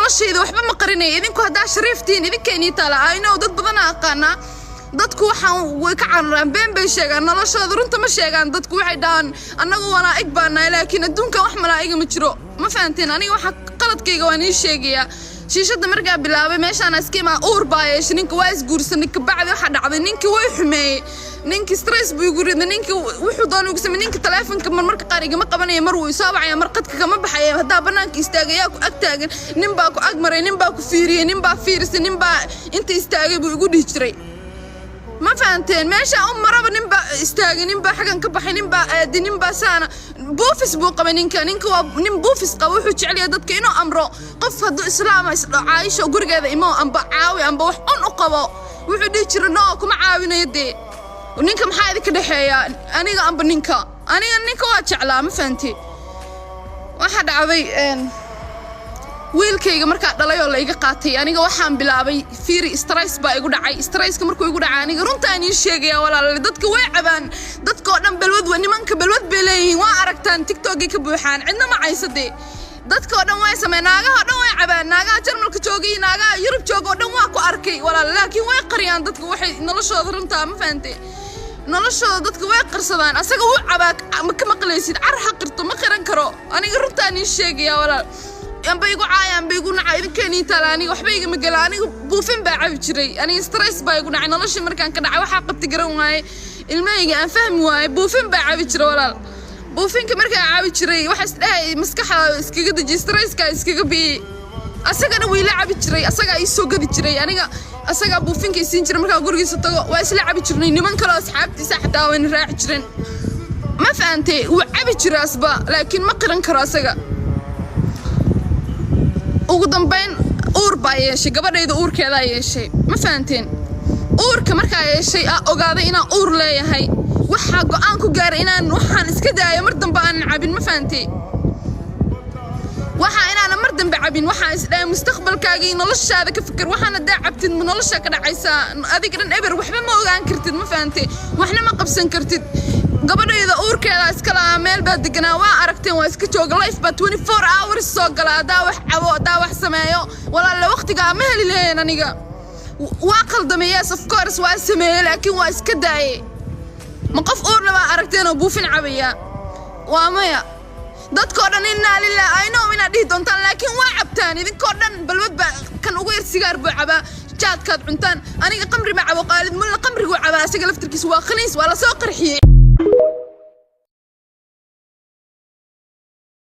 Noloshayda waxba ma qarinaya. Idinku haddaa shariiftihiin, idinkaynii taala. I know, dad badanaa aqaanaa. Dadku waxaan way ka cararaan, been bay sheegaan, noloshooda runta ma sheegaan. Dadku waxay dhahaan, "Annagu malaa'ig baa nahay," laakiin adduunkan wax malaa'iga ma jiro. Ma fahanteen? Aniga waxa qaladkayga waan ii sheegayaa. Shiishadda markaa bilaabay, meeshaan iska imaa, uur baa yeeshay. Ninka waa isguursanay. Kabacdi waxaa dhacday, ninkii way xumeeyey. Ninkii stress buu igu riday. Ninkii wuxuu doonay igu samey. Ninka taleefonka marmarka qaar igama qabanaya, mar wuu isoo wacaya, mar qadka kama baxaya. Haddaa banaanka istaagay, yaa ku ag taagan? Nin baa ku ag maray, nin baa ku fiiriyey, nin baa fiirisay, nin baa inta istaagay buu igu dhihi jiray. Ma fahanteen? Meesha u maraba nin baa istaagay, nin baa xaggan ka baxay, nin baa aaday, nin baa saana. Buufis buu qabay ninka. Ninka waa nin buufis qaba. Wuxuu jecel yahay dadka inuu amro. Qof hadduu islaama isdho, "Caayisho, gurigeeda imo, amba caawi, amba wax un u qabo," wuxuu dhihi jiray, "No, kuma caawinayo." Dee ninka maxaa idinka dhexeeya, aniga amba ninka? Aniga ninka waa jeclaa. Ma fahantay? Waxaa dhacday, wiilkayga markaa dhalay oo la iga qaatay, aniga waxaan bilaabay, fiiri, stress baa igu dhacay. Stresska markuu igu dhacay, aniga runtaan ii sheegaya, walaalaale, dadka way cabaan. Dadka oo dhan balwad wa, nimanka balwad bay leeyihiin. Waa aragtaan, TikTokay ka buuxaan, cidna ma caysadee. Dadka oo dhan way sameeyaan, naagaha oo dhan way cabaan. Naagaha Jarmalka jooga iyo naagaha Yurub jooga oo dhan waa ku arkay, walaal, laakiin way qariyaan dadka waxay noloshooda runtaa. Ma fahantay? Noloshooda dadka way qarsadaan. Asaga wuu cabaa, ma ka maqlaysid. Car ha qirto, ma qiran karo. Aniga runtaan ii sheegaya, walaal. Amba igu caaya, amba igu naca, idinkeenii taala. Aniga waxba igama gela. Aniga buufin baa cabi jiray. Aniga stress baa igu dhacay. Noloshii markaan ka dhacay, waxaa qabti garan waaye, ilmahayga aan fahmi waaye, buufin baa cabi jiray, walaal. Buufinka markaan cabi jiray, waxa isdhahay, maskaxda iskaga deji, stresska iskaga biyey. Asagana wuu ila cabi jiray, asagaa ii soo gadi jiray. Aniga asagaa buufinka isiin jiray. Markaa gurigiisa tago, waa isla cabi jirnay. Niman kaleo asxaabtiisa xataa wayna raaci jireen. Ma fahantay? Wuu cabi jiray asba, laakiin ma qiran karo asaga. Ugu dambayn uur baa yeeshay. Gabadhayda uurkeedaa yeeshay. Ma fahanteen? Uurka markaa yeeshay, aa ogaaday inaan uur leeyahay. Waxaa go'aan ku gaaray inaan waxaan iska daayo, mar dambe aanan cabin. Ma fahantay? Waxaa inaanan mar dambe cabin. Waxaa isdhahay, mustaqbalkaaga iyo noloshaada ka fikir. Waxaan haddaa cabtid, ma noloshaa ka dhacaysaa adiga dhan eber. Waxba ma ogaan kartid. Ma fahantay? Waxna ma qabsan kartid. Gabadhayda uurkeeda iska lahaa. Meel baa deganaa, waa aragteen, waa iska jooga. Live baa 24 hours soo gala. Haddaa wax cabo, haddaa wax sameeyo, walaalle, waqtigaa ma heli lahayn. Aniga waa qaldamay, yes, of course, waa sameeyey, laakiin waa iska daayey. Ma qof uurle baa aragteen oo buufin cabaya? Waa maya. Dadkoo dhan innaa lilah, I know inaad dhihi doontaan, laakiin waa cabtaan idinkoo dhan. Balwad baa kan ugu yar sigaar buu cabaa, jaadkaad cuntaan. Aniga qamri ma cabo. Qaalid Mulla qamriguu cabaa asaga laftarkiisa. Waa khaniis, waa lasoo qarxiyey.